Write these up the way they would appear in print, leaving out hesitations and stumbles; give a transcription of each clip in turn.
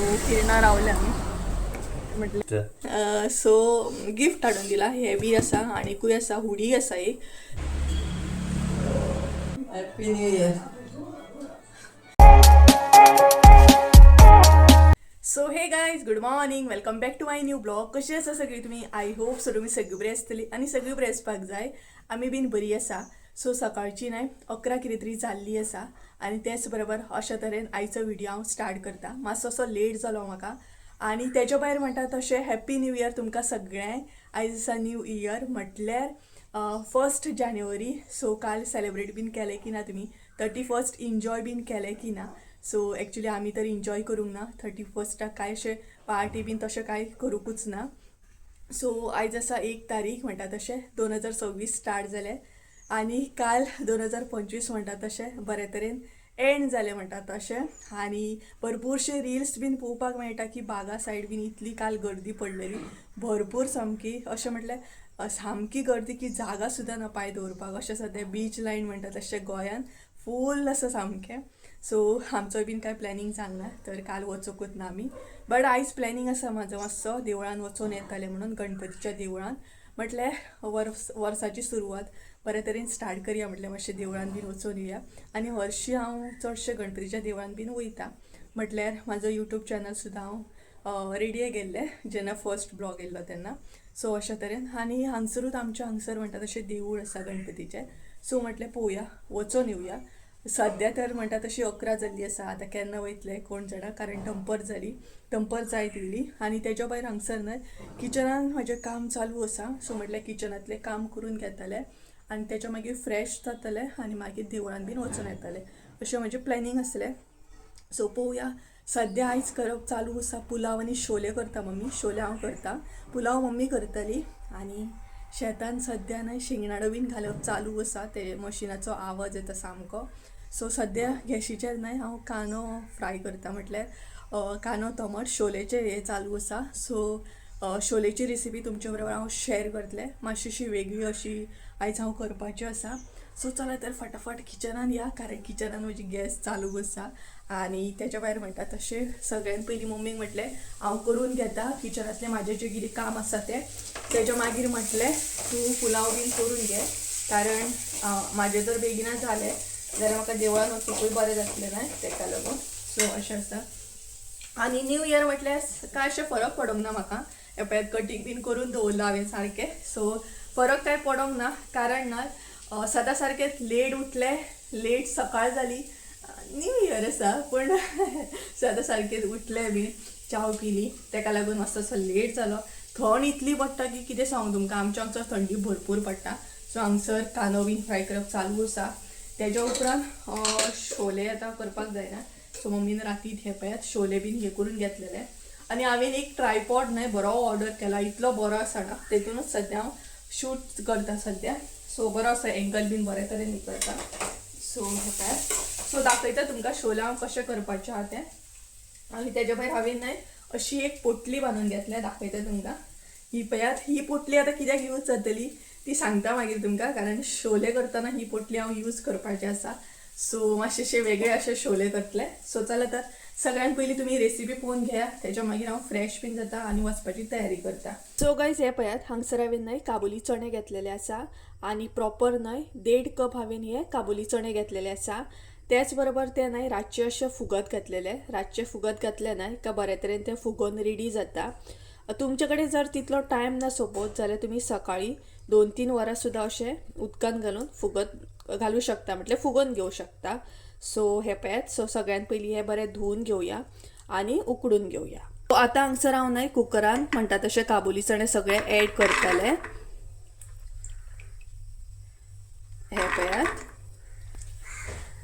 So किर्णा रावले आमी म्हटलें. सो गिफ्ट हाडून दिला. हे बी आसा आनीकूय आसा, हुडी आसा एक. Happy new year. So hey guys, good morning, welcome back to my new blog. कशी आसा सगळी तुमी? I hope so तुमी सगळीं बरी आसतली आनी सगळीं बरी आसपाक जाय. आमी बीन बरी आसा. सो सकाळची न्हय 11 कितें तरी जाल्ली आसा आनी तेच बरोबर अशा तरेन आयचो व्हिडियो हांव स्टार्ट करता. मातसो असो लेट जालो म्हाका आनी तेज्या भायर म्हणटा तशें हॅप्पी न्यू इयर तुमकां सगळ्यांक. आयज आसा न्यू इयर, म्हटल्यार 1 जानेवारी. सो काल सेलेब्रेट बीन केलें की ना तुमी? 31 इन्जॉय बीन केलें की ना? सो एक्चुली आमी तर इन्जॉय करूंक ना. 31 कांय अशें पार्टी बीन तशें कांय करूंकूच ना. सो आयज आसा 1 तारीख, म्हणटा तशें 2026 स्टार्ट जालें आनी काल 2025 म्हणटा तशें बरे तरेन एंड जालें म्हणटा तशें. आनी भरपूरशे रिल्स बीन पळोवपाक मेळटा की बागा सायड बीन इतली काल गर्दी पडलेली भरपूर सामकी, अशें म्हटल्यार सामकी गर्दी की जागा सुद्दां ना पांय दवरपाक. अशें सद्या बीच लायन म्हणटा तशें गोंयान फूल आसा सामकें. सो आमचोय बीन कांय प्लॅनिंग जावंक ना, तर काल वचोंकूच ना आमी. बट आयज प्लॅनिंग आसा म्हाजो, मातसो देवळान वचून येतालें म्हणून, गणपतीच्या देवळान. म्हटलें वर्साची सुरवात बरे तरेन स्टार्ट करया, म्हटलें मातशें देवळान बीन वचून येवया. आनी हरशीं हांव चडशें गणपतीच्या देवळान बीन वयता, म्हटल्यार म्हाजो युट्यूब चॅनल सुद्दां हांव रेडिये गेल्लें जेन्ना फर्स्ट ब्लॉग येयल्लो तेन्ना. सो अशा तरेन आनी हांगसरूच आमच्या हांगसर म्हणटा तशें देवूळ आसा गणपतीचें. सो म्हटलें पळोवया, वचून येवया. सद्या तर म्हणटा तशी 11 जाल्ली आसा, आतां केन्ना वयतले कोण जाणा, कारण टंपर जाली, टंपर जायत येयली. आनी तेज्या भायर हांगसर न्हय किचनान म्हाजें काम चालू आसा. सो म्हटल्यार किचनांतलें काम करून घेतलें आनी तेच्या मागीर फ्रेश जातलें आनी मागीर देवळान बीन वचून येतलें, अशें म्हजें प्लॅनिंग आसलें. सो पळोवया. सद्या आयज करप चालू आसा पुलाव आनी शोले करता मम्मी. शोले हांव करता, पुलाव मम्मी करतली. आनी शेतान सद्या न्हय शिंगणारो बीन घालप चालू आसा, ते मशिनाचो आवाज येता सामको. सो सद्या गॅशीचेर न्हय हांव कांदो फ्राय करता, म्हटल्यार कांदो टमाट शोलेचें हें चालू आसा. सो शोलेची रेसिपी तुमचे बरोबर हांव शेअर करतलें, मातशी वेगळी अशी आयज हांव करपाची आसा. सो चला तर फटाफट किचनान या, कारण किचनान म्हजी गॅस चालू आसा. आनी तेच्या भायर म्हणटा तशें सगळ्यान पयलीं मम्मीक म्हटलें हांव करून घेता किचनांतलें म्हाजें जें कितें काम आसा तें. तेच्या मागीर म्हटलें तूं पुलाव बीन करून घे, कारण म्हाजें जर बेगिना जालें जाल्यार म्हाका देवळान वचूंकूय बरें जातलें न्हय, तेका लागून. सो अशें आसा. आनी न्यू इयर म्हटल्यार कांय अशें फरक पडोंक ना म्हाका. हे पळयात, कटींग बीन करून दवरलां हांवें सारकें. सो फरक कांय पडोंक ना, कारण ना सदां सारकें लेट उठलें, लेट सकाळ जाली. न्यू इयर आसा पूण सदां सारकें उठलें बीन, च्याव पिली, तेका लागून मातसो असो लेट जालो. थंड इतली पडटा की कितें सांगू तुमकां, आमच्या हांगसर थंडी भरपूर पडटा. सो हांगसर कांदो बीन फ्राय करप चालू आसा. तेज्या उपरांत शोले आतां करपाक जायना. सो मम्मीन रातीत हे पळयात शोले बीन हे करून घेतलेले. आनी हांवें एक ट्रायपॉड न्हय बरो ऑर्डर केला, इतलो बरो आसा ना, तेतूनच सद्या हांव शूट करता सद्या. सो बरो आसा, एंगल बीन बरे तरेन करता. सो हे पळयात, सो दाखयता तुमकां शोले हांव कशें करपाचें आहा तें. आनी तेज्या भायर हांवें न्हय अशी एक पोटली बांदून घेतल्या, दाखयता तुमकां. ही पळयात, ही पोटली आतां कित्याक यूज जातली ती सांगता मागीर तुमकां, कारण शोले करतना ही पोटली हांव यूज करपाची आसा. सो मातशेशे वेगळे अशे शोले करतले. सो चला तर सगळ्यात पयलीं तुमी रेसिपी पळोवन घेया, तेच्या मागीर हांव फ्रेश बीन जाता आनी वचपाची तयारी करता. सो गायज हे पळयात, हांगसर हांवें न्हय काबुली चणे घेतलेले आसा आनी प्रॉपर न्हय 1.5 कप हांवें हे काबुली चणे घेतलेले आसा. त्याच बरोबर ते न्हय रातचे अशे फुगत घातलेले, रातचे फुगत घातले न्हय का बरे तरेन ते फुगोन रेडी जाता. तुमचे कडेन जर तितलो टायम ना सोपोज जाल्यार तुमी सकाळी 2-3 वरां सुद्दां अशें उदकान घालून फुगत घालूं शकता, म्हटल्यार फुगोवन घेवं शकता. सो हे पळयात, सो सगळ्यान पयलीं हे बरें धुवून घेवया आनी उकडून घेवया. सो आतां हांगसर हांव न्हय कुकरान म्हणटा तशें काबुली चणे सगळे एड करतले. हे पळयात,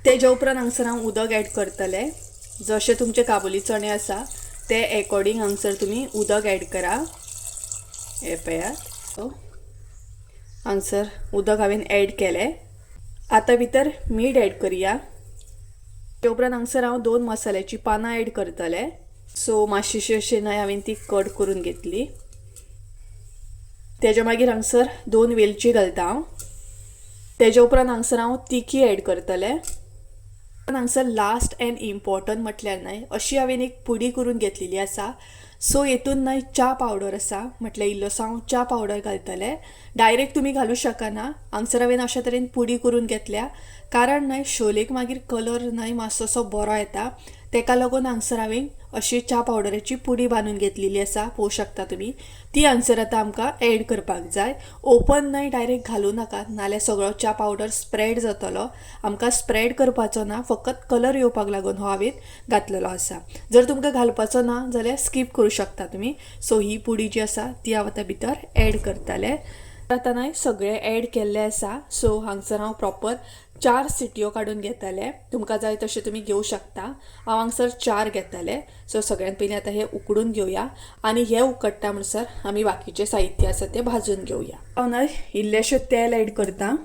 तेज्या उपरांत हांगसर हांव उदक एड करतले. जशे तुमचे काबुली चणे आसा ते एकॉर्डिंग हांगसर तुमी उदक एड करा. हे पळयात, सो हांगसर उदक हांवें एड केलें. आतां भितर मीठ एड करया. ते उपरांत हांगसर हांव 2 मसाल्याची पानां एड करतलें. सो मातशीशी अशी न्हय हांवें ती कट करून घेतली. तेज्या मागीर हांगसर 2 वेलची घालता हांव. तेज्या उपरांत हांगसर हांव तिखी एड करतलें. हांगसर लास्ट अँड इम्पॉर्टंट म्हटल्यार न्हय अशी हांवें एक पुडी करून घेतलेली आसा. सो हेतून न्हय च्या पावडर आसा, म्हटल्यार इल्लोसो हांव च्या पावडर घालतलें. डायरेक्ट तुमी घालूं शकना. हांगसर हांवें अशा तरेन पुडी करून घेतल्या कारण न्हय शोलेक मागीर कलर न्हय मातसो बरो येता, तेका लागून हांगसर हांवें अशी च्या पावडराची पुडी बांदून घेतलेली आसा. पळोवंक शकता तुमी. ती हांगसर आतां आमकां एड करपाक जाय. ओपन न्हय डायरेक्ट घालूं नाका, नाल्यार सगळो च्या पावडर स्प्रेड जातलो. आमकां स्प्रेड करपाचो ना, फकत कलर येवपाक लागून हो हांवें घातलेलो आसा. जर तुमकां घालपाचो ना जाल्यार स्कीप करूं शकता तुमी. सो ही पुडी जी आसा ती हांव आतां भितर एड करतलें. आतां न्हय सगळें एड केल्लें आसा. सो हांगसर हांव प्रॉपर 4 सिटयो काडून घेतलें. तुमकां जाय तशें तुमी घेवं शकता. हांव हांगसर 4 घेतलें. सो सगळ्यान पयलीं आतां हें उकडून घेवया आनी हें उकडटा म्हणसर आमी बाकीचें साहित्य आसा तें भाजून घेवया. हांव न्हय इल्लेशें तेल एड करता,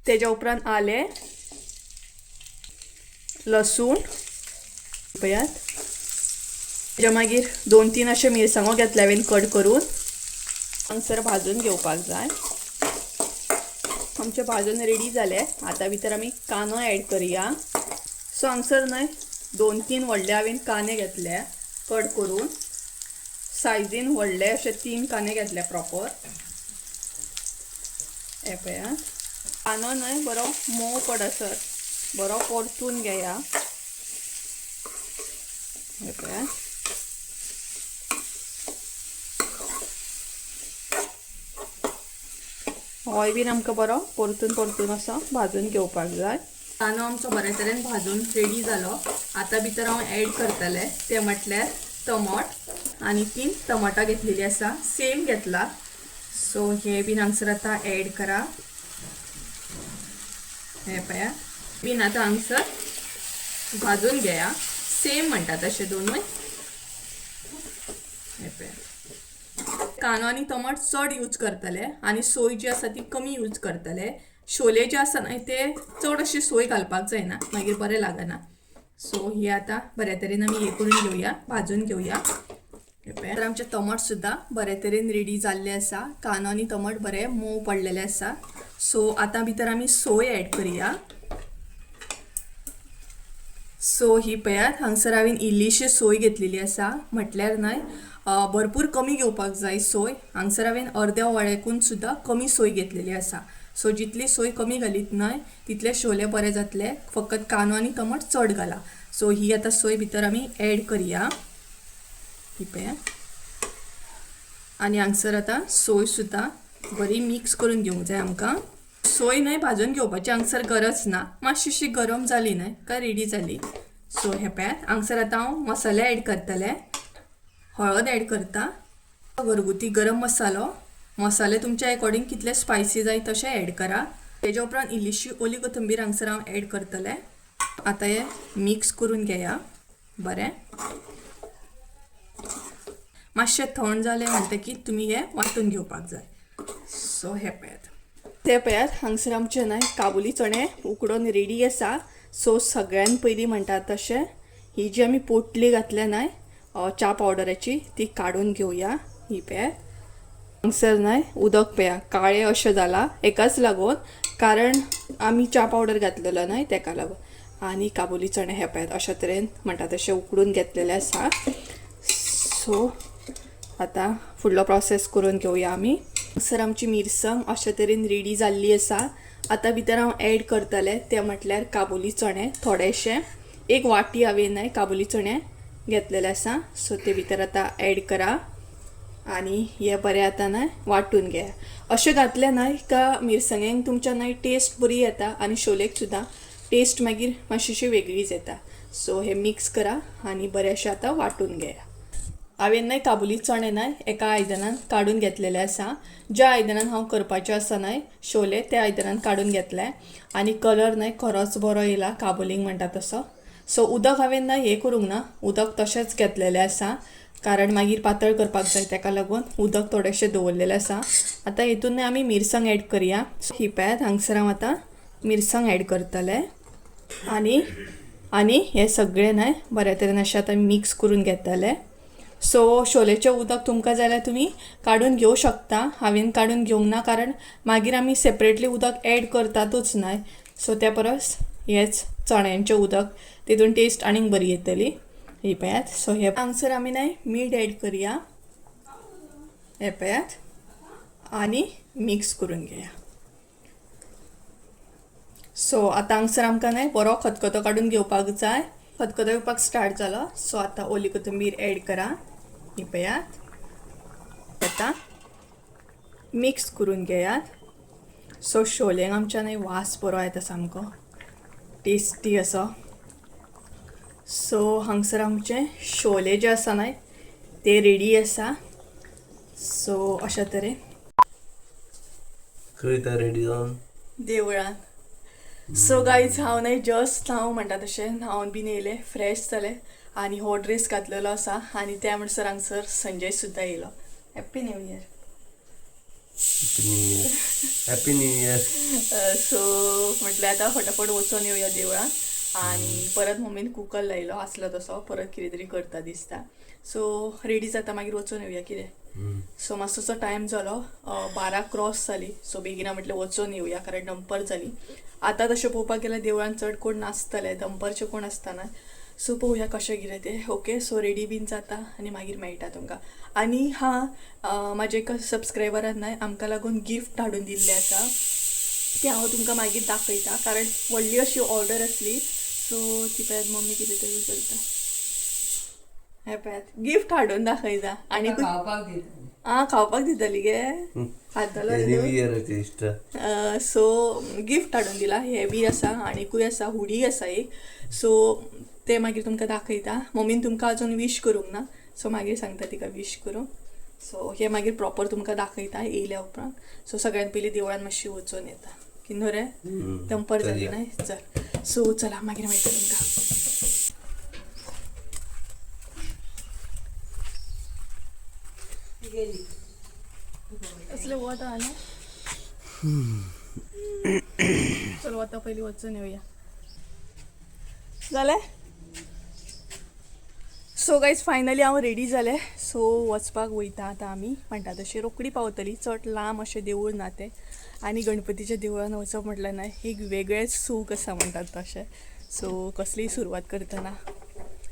तेज्या उपरांत आलें, लसूण पळयात, तेज्या मागीर 2-3 अशे मिरसांगो घेतल्या हांवें कट करून. हांगसर भाजून घेवपाक जाय. आमचें भाजून रेडी जालें. आतां भितर आमी कांदो एड करया. सो हांगसर न्हय 2-3 व्हडले हांवें कांदे घेतले कट करून, सायजीन व्हडले अशे 3 कांदे घेतले प्रॉपर. हे पळया कांदो न्हय बरो मोव पडसर बरो परतून घेया. हे पळया होय बीन आमकां बरो परतून परतून असो भाजून घेवपाक जाय. कांदो आमचो बरे तरेन भाजून रेडी जालो. आतां भितर हांव एड करतलें तें म्हटल्यार टमाट, आनी 3 टमाटां घेतलेली आसा, सेम घेतला. सो हे बीन हांगसर आतां एड करा. हे पळया बीन आतां हांगसर भाजून घेया, सेम म्हणटा तशें दोनूय. हे पळया कांदो आनी टमाट चड यूज करतले आनी सोय जी आसा ती कमी यूज करतले. शोले जे आसा न्हय ते चड अशी सोय घालपाक जायना, मागीर बरें लागना. सो हे आतां बऱ्या तरेन आमी हे करून घेवया, भाजून घेवया. तर आमचे टमाट सुद्दां बरे तरेन रेडी जाल्ले आसा. कांदो आनी टमाट बरे मोव पडलेले आसा. सो आतां भितर आमी सोय एड करया. सो ही पळयात हांगसर हांवें इल्लीशी सोय घेतलेली आसा, म्हटल्यार न्हय भरपूर कमी घेवपाक जाय सोय. हांगसर हांवें अर्द्या वळेकून सुद्दां कमी सोय घेतलेली आसा. सो जितली सोय कमी घालीत न्हय तितले शोले बरे जातले. फकत कांदो आनी टमाट चड घाला. सो ही आतां सोय भितर आमी एड करया. ही पळयात आनी हांगसर आतां सोय सुद्दां बरी मिक्स करून घेवंक जाय आमकां. सोय न्हय भाजून घेवपाची हांगसर गरज ना, मातशीशी गरम जाली न्हय काय रेडी जाली. सो हे पळयात हांगसर आतां हांव मसाले एड करतलें. हळद एड करता, घरगुती गरम मसालो, मसाले तुमच्या एकॉर्डिंग कितले स्पायसी जाय तशें एड करा. तेज्या उपरांत इल्लीशी ओली कोथंबीर हांगसर हांव एड करतलें. आतां हें मिक्स करून घेया बरें. मातशें थंड जालें म्हणटकीर तुमी हें वांटून घेवपाक जाय. सो हें पळयात, ते पळयात हांगसर आमचें न्हय काबुली चणे उकडून रेडी आसा. सो सगळ्यान पयलीं म्हणटा तशें ही जी आमी पोटली घातल्या न्हय च्या पावडराची ती काडून घेवया. ही पळयात हांगसर न्हय उदक पळया काळें अशें जालां एकाच लागून, कारण आमी च्या पावडर घातलेलो न्हय तेका लागून. आनी काबुली चणे हे पळयात अशा तरेन म्हणटा तशें उकडून घेतलेले आसा. सो आतां फुडलो प्रोसेस करून घेवया आमी. हांगसर आमची मिरसांग अशा तरेन रेडी जाल्ली आसा. आतां भितर हांव एड करतलें तें म्हटल्यार काबुली चणे थोडेशे, एक वाटी हांवें न्हय काबुली चणे घेतलेले आसा. सो ते भितर आतां एड करा आनी हे बरें आतां न्हय वांटून घेया. अशें घातलें न्हय का मिरसांगेक तुमच्या न्हय टेस्ट बरी येता आनी शोलेक सुद्दां टेस्ट मागीर मातशीशी वेगळीच येता. सो हे मिक्स करा आनी बरें अशें आतां वांटून घेया. हांवें न्हय काबुली चणे न्हय एका आयदनान काडून घेतलेले आसा. ज्या आयदनान हांव करपाचें आसा न्हय शोले त्या आयदनान काडून घेतले आनी कलर न्हय खरोच बरो येयला काबुलींक म्हणटा तसो. सो उदक हांवें न्हय हें करूंक ना, उदक तशेंच घेतलेलें आसा कारण मागीर पातळ करपाक जाय तेका लागून उदक थोडेशें दवरलेलें आसा. आतां हितून न्हय आमी मिरसांग एड करया. ही पळयात हांगसर हांव आतां मिरसांग एड करतलें आनी आनी हें सगळें न्हय बऱ्या तरेन अशें आतां मिक्स करून घेतलें. सो शोलेचें उदक तुमकां जाल्यार तुमी काडून घेवं शकता. हांवें काडून घेवंक ना कारण मागीर आमी सेपरेटली उदक एड करतातूच न्हय. सो त्या परस हेच चण्यांचें उदक, तितून टेस्ट आनीक बरी येतली. ही पळयात. सो हे हांगसर आमी न्हय मीठ एड करया, हे पळयात, आनी मिक्स करून घेया. सो आतां हांगसर आमकां न्हय बरो खतखतो काडून घेवपाक जाय. खतखतो येवपाक स्टार्ट जालो. सो आतां ओली कोथंबीर एड करा, ही पळयात. आतां मिक्स करून घेयात. सो शोल्यांक आमच्या न्हय वास बरो येता, सामको टेस्टी असो. सो हांगसर आमचे शोले जे आसा न्हय ते रेडी आसा. सो अशा तरेन खंय रेडी जावन देवळान. सो गायज हांव न्हय जस्ट हांव म्हणटा तशें न्हांवन बीन येयलें, फ्रेश जालें आनी हो ड्रेस घातलेलो आसा. आनी त्या म्हणसर हांगसर संजय सुद्दां येयलो. Happy new year. Happy new year. So म्हटलें आतां फटाफट वचोन येवया देवळान. आनी परत मम्मीन कुकर लायलो आसलो तसो, परत कितें तरी करता दिसता. सो रेडी जाता, मागीर वचोन येवया कितें. सो मातसोसो टायम जालो, 12 क्रॉस जाली. सो बेगिना म्हटलें वचोन येवया कारण दनपार जाली. आतां तशें पळोवपाक गेल्यार देवळान चड कोण नासतले, दनपारचे कोण आसतना. सो पळोवया कशें कितें तें. ओके, सो रेडी बीन जाता आनी मागीर मेळटा तुमकां. आनी हा म्हाजे एका सबस्क्रायबरान न्हय आमकां लागून गिफ्ट हाडून दिल्लें आसा, तें हांव तुमकां मागीर दाखयता कारण व्हडली अशी ऑर्डर आसली. सो ती पळयात मम्मी कितें तरी करता. हें पळयात गिफ्ट हाडून दाखयता. आनी खावपाक दितली. आं खावपाक दितली गे, खातलो रे न्यू तूं? इयराचे इश्ट. सो गिफ्ट हाडून दिला, हे बी आसा आनीकूय आसा, हुडी आसा एक. सो ते मागीर तुमकां दाखयता. मम्मीन तुमकां अजून विश करूंक ना, सो मागीर सांगता तिका विश करूंक. सो हे मागीर प्रॉपर तुमकां दाखयता येयल्या उपरांत. सो सगळ्यात पयलीं देवळान मातशी वचून येता की न्हू रे, दनपार जाली न्हय. चल सो चला मागीर मेळटा तुमकां. गेली. असले वत आहा न्हू. चल वता पयलीं वचून येवया. जालें. सो गायज फायनली हांव रेडी जालें. सो वचपाक वयता आतां आमी म्हणटा तशें रोखडी पावतली, चड लांब अशें देवूळ ना तें. आनी गणपतीच्या देवळान वचप म्हटल्यार न्हय एक वेगळेंच सूख आसा म्हणटात तशें. सो कसलीय सुरवात करतना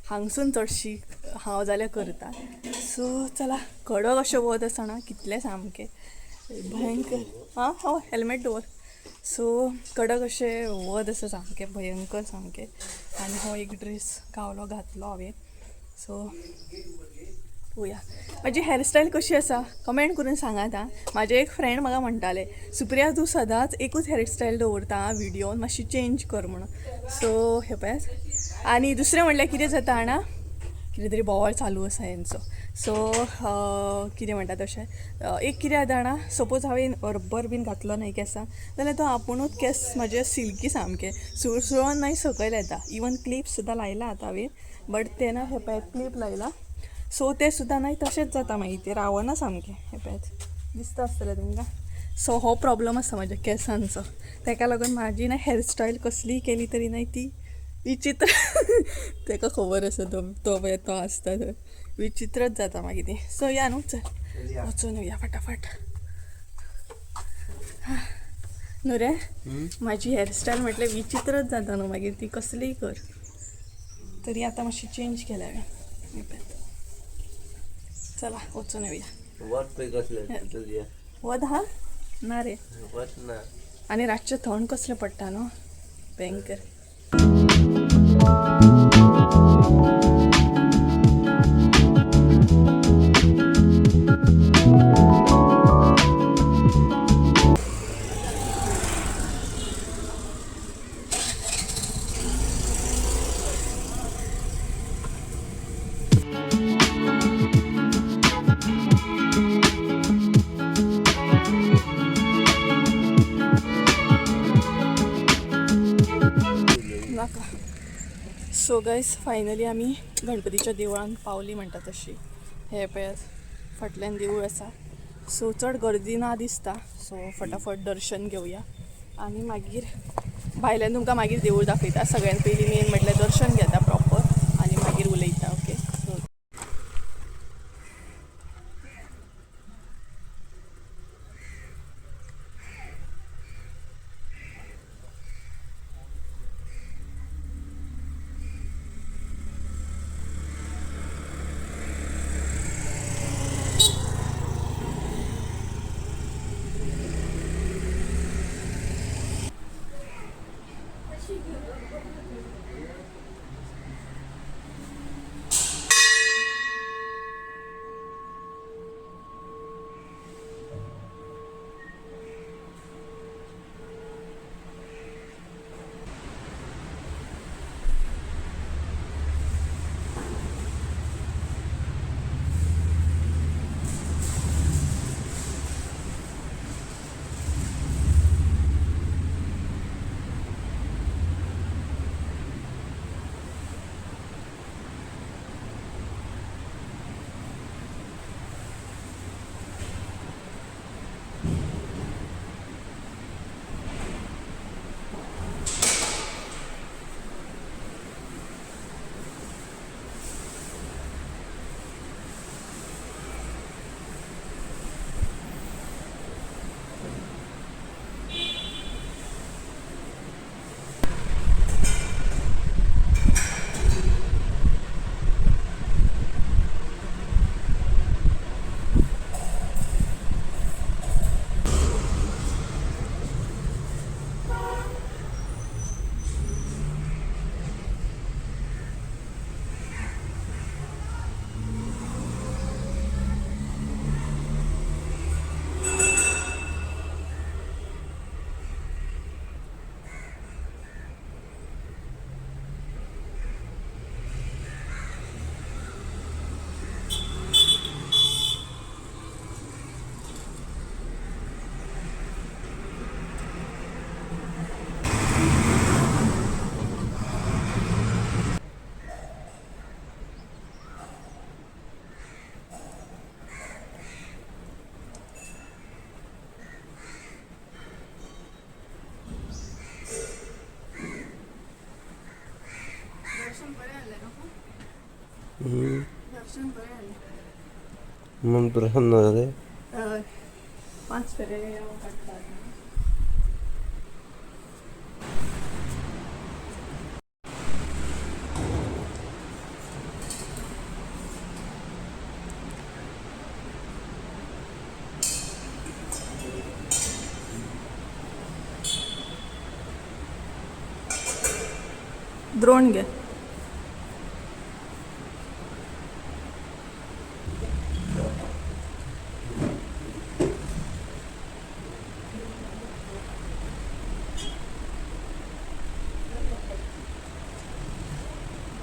हांगसून चडशी हांव जाल्यार करता. सो चला, कडक अशें वत आसा ना कितलें सामकें भयंकर. आं हय हेल्मेट दवर. सो कडक अशें वत आसा सामकें भयंकर सामकें. आनी हो एक ड्रेस गावलो घातलो हांवें. सो पळोवया म्हाजी हेअरस्टायल कशी आसा कमेंट करून सांगात. आं म्हाजे एक फ्रेंड म्हाका म्हणटाले, सुप्रिया तूं सदांच एकूच हेअरस्टायल दवरता आं व्हिडियोन, मातशी चेंज कर म्हणून. सो हे पळयात. आनी दुसरें म्हणल्यार कितें जाता जाणा, कितें तरी बोवाळ चालू आसा हेंचो. सो कितें म्हणटा तशें एक कितें जाता जाणा, सपोज हांवें रब्बर बीन घातलो न्हय केंसांक जाल्यार तो आपुणूच केंस म्हाजे सिल्की सामके सुळसुळोन मागीर सकयल येता. इवन क्लिप सुद्दां लायला आतां हांवें, बट तें ना हे पळयात क्लिप लायला. सो तें सुद्दां न्हय तशेंच जाता मागीर, तें रावना सामकें. हें पळयात दिसता आसतलें तुमकां. सो हो प्रॉब्लम आसा म्हाज्या केंसांचो, तेका लागून म्हाजी न्हय हेअरस्टायल कसलीय केली तरी न्हय ती विचित्र. तेका खबर आसा तो तो पळय तो आसता थंय, विचित्रच जाता मागीर ती. सो या न्हू, चल वचून येवया फटाफट. न्हू रे म्हाजी हेअरस्टायल म्हटल्यार विचित्रच जाता न्हू मागीर ती कसलीय कर तरी. आतां मातशी चेंज केल्या हांवें. चला वचून येवया. वत पळय कसलें चलया. वत आहा ना रे. वत ना. आनी रातचें थंड कसलें पडटा न्हू भयंकर. नाका. सो गायज फायनली आमी गणपतीच्या देवळान पावली म्हणटा तशी. हे पळयात फाटल्यान देवूळ आसा. सो चड गर्दी ना दिसता. सो फटाफट दर्शन घेवया आनी मागीर भायल्यान तुमकां मागीर देवूळ दाखयता. सगळ्यान पयलीं मेन म्हटल्यार दर्शन घेता प्रॉपर आनी मागीर उलयता. ओके. सो दर्शन बरें जालें. मन प्रसन्न जालें. हय, 5 फेरे हांव काडटा. द्रोण घे.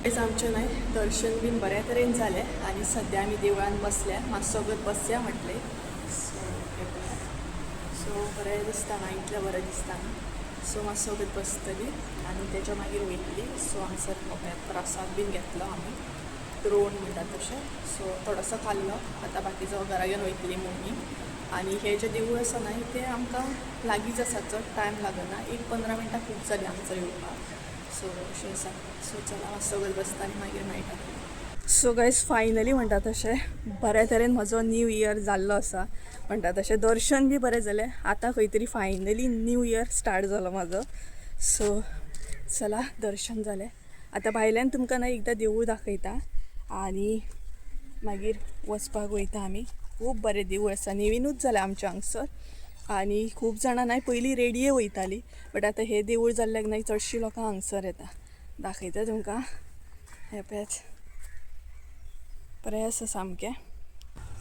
आयज आमचें न्हय दर्शन बीन बऱ्या तरेन जालें आनी सद्या आमी देवळान बसल्या, मातसो वगत बसया म्हटलें. सो हें पळयात, सो बरें दिसता हांगा, इतलें बरें दिसता न्हू. सो मातसो वगत बसतली आनी तेच्या मागीर वयतली. सो हांगसर प्रसाद बीन घेतलो आमी, द्रोण म्हणटा तशें. सो थोडोसो खाल्लो, आतां बाकीचो घरा घेवन वयतली मम्मी. आनी हें जें देवूळ आसा न्हय तें आमकां लागींच आसा, चड टायम लागना, एक 15 मिनटां खूब जालीं हांगसर येवपाक. सो अशें आसा. सो चला मातसो वगत बसता आनी मागीर मेळटा. सो गायज फायनली म्हणटा तशें बऱ्या तरेन म्हजो न्यू इयर जाल्लो आसा. म्हणटा तशें दर्शन बी बरें जालें. आतां खंय तरी फायनली न्यू इयर स्टार्ट जालो म्हाजो. सो चला दर्शन जालें. आतां भायल्यान तुमकां न्हय एकदां देवूळ दाखयता आनी मागीर वचपाक वयता आमी. खूब बरें देवूळ आसा, नवीनूच जालें आमच्या हांगसर. आनी खूब जाणां न्हय पयलीं रेडये वयतालीं, बट आतां हें देवूळ जाल्ल्याक न्हय चडशीं लोकां हांगसर येता. दाखयता तुमकां, हें पळयात, बरें आसा सामकें.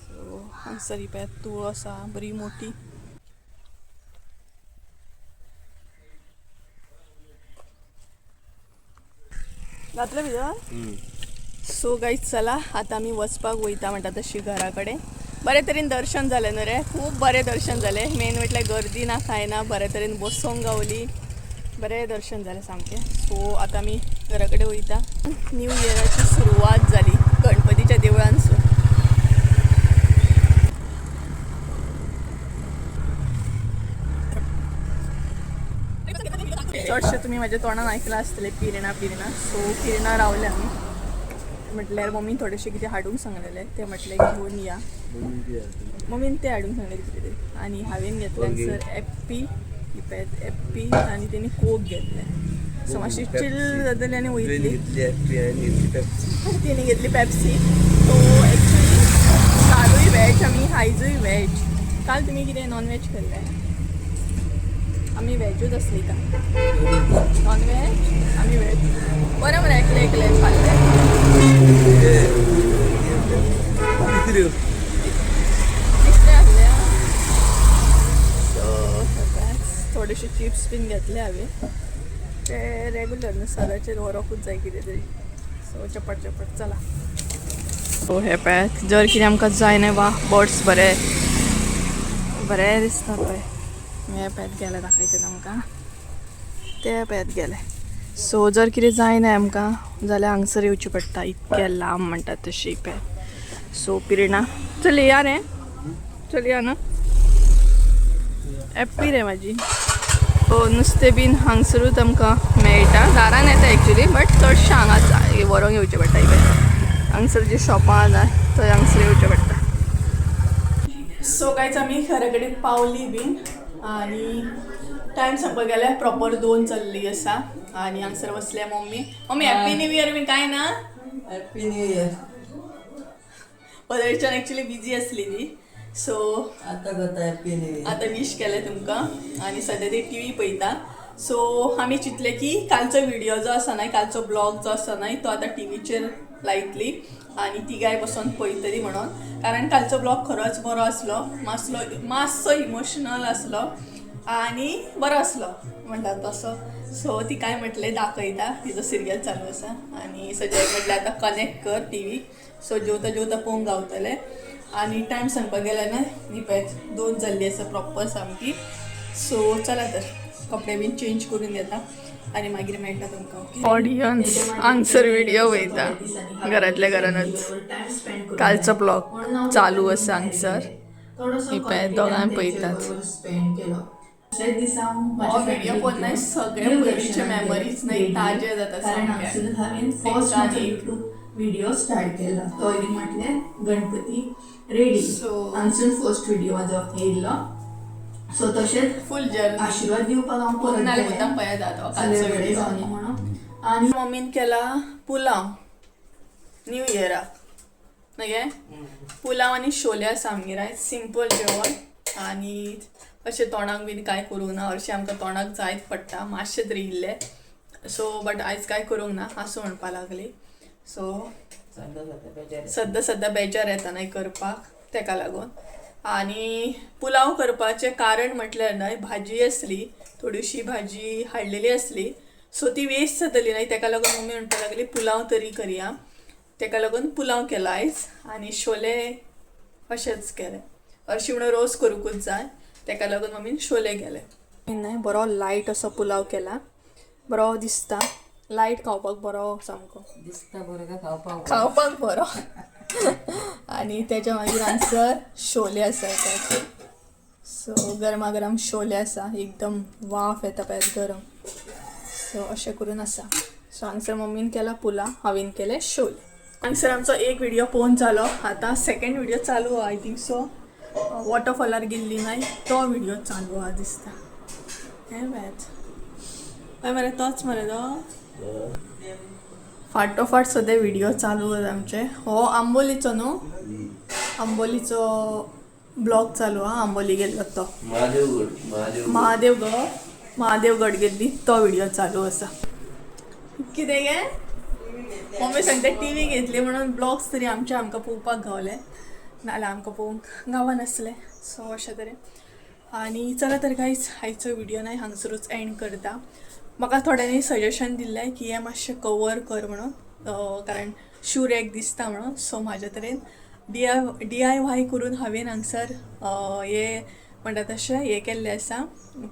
सो हांगसर ही पळयात तूळ आसा बरी मोटी. घातलें भितर. सो गायज चला आतां आमी वचपाक वयता म्हणटा तशी घरा कडेन. बरे तरेन दर्शन जालें न्हू रे, खूब बरें दर्शन जालें. मेन म्हटल्यार गर्दी ना कांय ना, बरे तरेन बसोंक गावली, बरें दर्शन जालें सामकें. सो आतां आमी घरा कडेन वयता. न्यू इयराची सुरवात जाली गणपतीच्या देवळांसून. चडशें तुमी म्हाज्या तोंडान आयकलां आसतलें पिर्णा पिर्णा. सो पिर्णा रावले आमी, म्हटल्यार मम्मीन थोडेशें कितें हाडूंक सांगलेलें, तें म्हटलें घेवन या. मम्मीन तें हाडूंक सांगलें कितें तरी आनी हांवें घेतलें सर एप्पी, ही पळयात एप्पी, आनी तेणी कोक घेतलें. सो मातशी चिल जातली आनी वयतली. तिने घेतली पेप्सी. सो एक्चुली कालूय वेज आमी, आयजूय वेज. काल तुमी कितें नॉन वेज केल्लें? आमी वेजूच आसली का नॉन वेज? आमी वेज. बरें मरे, एकलें एकलें खाल्लें. तिसरें आसलें. सो थोडेशे चिप्स बीन घेतले हांवें, ते रेगुलर न्हू सदांचेर व्हरोकूच जाय कितें तरी. सो चपट चपट चला. सो हे पळयात, जर कितें आमकां जाय न्हय, वा बर्ड्स बरे बरे दिसता पळय. हे पळयात गेले, दाखयता तुमकां, ते पळयात गेले. सो जर कितें जाय न्हय आमकां जाल्यार हांगसर येवचें पडटा, इतकें लांब म्हणटात तशी पळयात. सो पिर्णा चल या रे, चल या न्हू. एप्पी रे म्हाजी. सो नुस्तें बीन हांगसरूच आमकां मेळटा, दारान येता एक्चुली, बट चडशें हांगाच व्हरोंक येवचें पडटा. इवन हांगसर जी शॉपां आसा थंय हांगसर येवचें पडटा. सो गायज आमी घरा कडेन पावली बीन आनी टायम सांगपाक गेल्यार प्रॉपर 2 जाल्ली आसा. आनी हांगसर बसल्या mummy. Mummy happy new year बीन कांय ना? Happy new year. पदरच्यान एक्चुली बिजी आसली ती. सो आतां करता हॅपी न्यू इयर. आतां वीश केलें तुमकां. आनी सद्या ती टी व्ही पळयता. सो आमी चिंतलें की कालचो व्हिडियो जो आसा न्हय, कालचो ब्लॉग जो आसा न्हय, तो आतां टी व्हीचेर लायतली आनी तिगांय बसोन पळयतली म्हणून, कारण कालचो ब्लॉग खरोच बरो आसलो, मातसो इमोशनल आसलो आनी बरो आसलो म्हणटा तसो. सो तिकाय म्हटलें दाखयता, तिजो सिरियल चालू आसा. आनी सद्याक म्हटलें आतां कनेक्ट कर टी व्ही. सो जेवता जेवता पळोवंक गावतलें. आनी टायम सांगपाक गेल्यार न्हय ही पळयात 2 जाल्ली आसा प्रॉपर सामकी. सो चला तर कपडे बीन चेंज करून घेता आनी मागीर मेळटा तुमकां. ऑडियन्स हांगसर व्हिडियो वयता घरांतल्या घरानूच. कालचो ब्लॉग चालू आसा हांगसर. ही पळयात दोगांय पळयतात. हो व्हिडिओ पळोवन न्हय सगळे पयलींचे मेमरीज न्हय ताजे जाता सामके. व्हिडिओ स्टार्ट केला. तो म्हटल्यार गणपती रेडी. So- हांगसून फर्स्ट व्हिडिओ म्हाजो येयल्लो. सो तशेंच फूल जर्नी. आशिर्वाद दिवपाक हांव परत नाल्यार गेलें. मुद्दाम पळयत जाता सगळे कालचो बरें व्हिडिओ. जावनी म्हणून. आनी मम्मीन केला पुलाव न्यू इयराक न्हय गे? पुलाव आनी शोले आसा आमगेर आयज. सिंपल जेवण आनी अशें तोंडाक बीन कांय करूंक ना. हरशीं आमकां तोंडाक जायत पडटा मातशें तरी इल्लें. सो बट आयज कांय करूंक ना आसूं म्हणपा लागली. सो सद्दां सद्दां बेजार. सद्दां सद्दां बेजार येता न्हय करपाक, तेका लागून. आनी पुलाव करपाचें कारण म्हटल्यार न्हय भाजी आसली, थोडीशी भाजी हाडलेली आसली. सो ती वेस्ट जातली न्हय, तेका लागून मम्मी म्हणपाक लागली पुलाव तरी करया. तेका लागून पुलाव केला आयज आनी शोले अशेंच केले. हरशीं म्हणून रोस करूंकूच जाय, तेका लागून मम्मीन शोले केले. न्हय बरो लायट असो पुलाव केला, बरो दिसता. लायट खावपाक बरो सामको. दिसता बरं का खावपाक? खावपाक बरो. आनी तेच्या मागीर हांगसर शोले आसा त्याचे. सो गरमागरम शोले आसा, एकदम वाफ येता पळयात गरम. सो अशें करून आसा. सो हांगसर मम्मीन केला पुलाव, हांवें केले शोले. हांगसर आमचो एक व्हिडिओ पळोवन जालो. आतां सेकंड व्हिडिओ चालू आहा. I think so वॉटरफॉलार गेल्ली न्हय तो व्हिडिओ चालू आहा दिसता. हें पळयात, हय मरे, तोच मरे तो. फाटोफाट सद्या व्हिडिओ चालू आसा आमचे. हो आंबोलीचो न्हू, आंबोलीचो ब्लॉग चालू आहा. आंबोली गेल्लो तो. महादेवगड, महादेवगड. महादेवगड, महादेवगड गेल्ली तो व्हिडिओ चालू आसा. कितें गे मम्मी सांगता, टीव्ही घेतली म्हणून ब्लॉग्स तरी आमचे आमकां पळोवपाक गावले, नाल्यार आमकां पळोवंक गावनासले. सो अशें तरेन. आनी चला तर गायज, आयचो व्हिडिओ न्हय हांगसरूच एंड करता. म्हाका थोड्यांनी सजेशन दिल्लें की हें मातशें कवर कर म्हणून, कारण शू रॅक दिसता म्हणून. सो म्हाज्या तरेन DIY करून हांवें हांगसर हें म्हणटा तशें हें केल्लें आसा.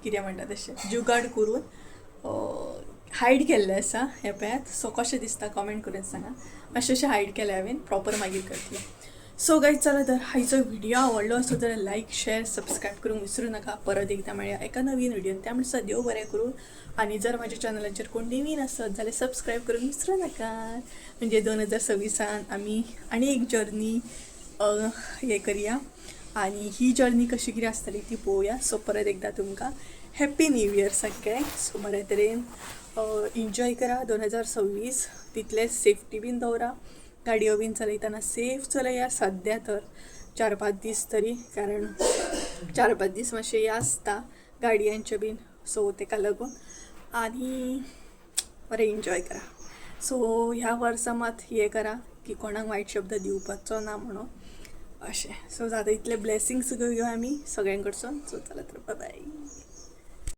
कितें म्हणटा तशें जुगाड करून हायड केल्लें आसा. हें पळयात. सो कशें दिसता कमेंट करून सांगा. मातशें अशें हायड केलें हांवें, प्रॉपर मागीर करतलें. सो गायज चला तर, आयचो व्हिडिओ आवडलो आसत जाल्यार लायक, शेअर, सबस्क्रायब करूंक विसरूं नाका. परत एकदां मेळया एका नवीन व्हिडियोन. त्या म्हणसर देव बरें करूं. आनी जर म्हाज्या चॅनलाचेर कोण नवीन आसत जाल्यार सबस्क्रायब करूंक विसरूं नाका. म्हणजे 2026 आमी आनी एक जर्नी हें करया आनी ही जर्नी कशी कितें आसतली ती पळोवया. सो परत एकदां तुमकां हॅप्पी न्यू इयर सगळ्यांक. सो बरे तरेन एन्जॉय करा 2026. तितलेंच सेफ्टी बीन दवरा, गाडयो बीन चलयतना सेफ चलया सद्या तर 4-5 दीस तरी, कारण 4-5 दीस मातशें हें आसता गाडयांचें बीन. सो तेका लागून आनी बरें एन्जॉय करा. सो ह्या वर्सा मात हें करा की कोणाक वायट शब्द दिवपाचो ना म्हणून अशें. सो जाता इतले ब्लेसिंग्स घेवया आमी सगळ्यां कडसून. सो चला तर, बाय.